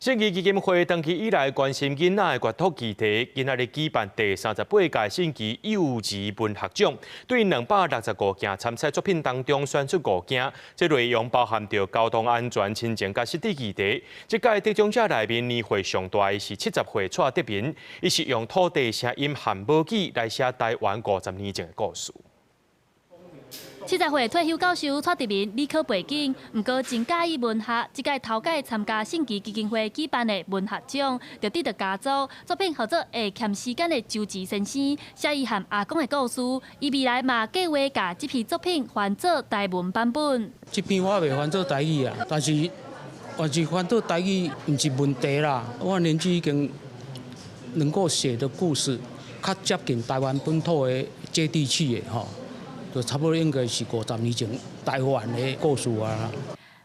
信義基金會長期以來關心囡仔的閱讀議題，今仔日舉辦第38屆信義幼兒文學獎，對265件參賽作品當中選出五件，這內容包含著交通安全、親情佮失智議題。這屆得獎者內面年歲上大的是70歲蔡德民，伊是用土地聲音和母語來寫台灣50年前的故事。70歲退休教授蔡德民理科背景，毋過真佮意文學。這屆頭擺參加信義基金會舉辦的文學獎，就得著佳作，作品號做《會儉時間的周琦先生》，寫伊和阿公的故事。伊未來嘛計劃共這篇作品翻做台文版本。這篇我袂翻做台語啊，但是還是翻做台語毋是問題啦。我年紀已經能夠寫的故事，較接近台灣本土的接地氣的吼。就差不多應該是50年前台灣的故事啊。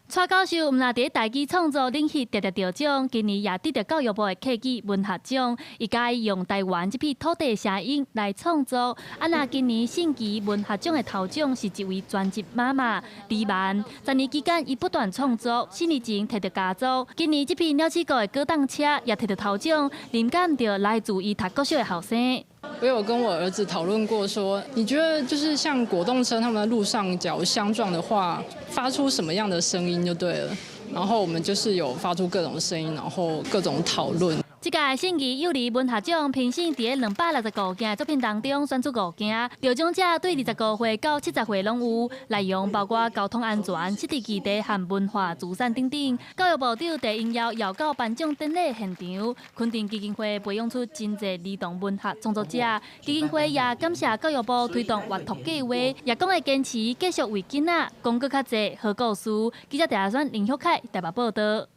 蔡教授毋但佇台語創作領域常常得獎，今年也得著教育部的客語文學獎。伊佮意用台灣這片土地聲音來創作。啊，若今年信義文學獎的頭獎是一位專職媽媽李曼。10年期間，伊不斷創作，4年前摕著佳作。今年這篇鳥鼠國的果凍車也摕著頭獎，靈感就來自伊讀國小的後生。我有跟我兒子討論過，說你覺得就是像果凍車他們在路上假如相撞的話，發出什麼樣的聲音就對了。然後我們就是有發出各種聲音，然後各種討論。這屆信義幼兒文學獎評審佇265件作品當中選出五件，得獎者對25歲到70歲攏有，內容包括交通安全、失智議題和文化資產等等。教育部長謝英耀邀到頒獎典禮現場，肯定基金會培養出真濟兒童文學創作者。基金會也感謝教育部推動閱讀計劃，也講會堅持繼續為囡仔講閣較濟好故事。記者鄭亞選、林旭凱台北報導。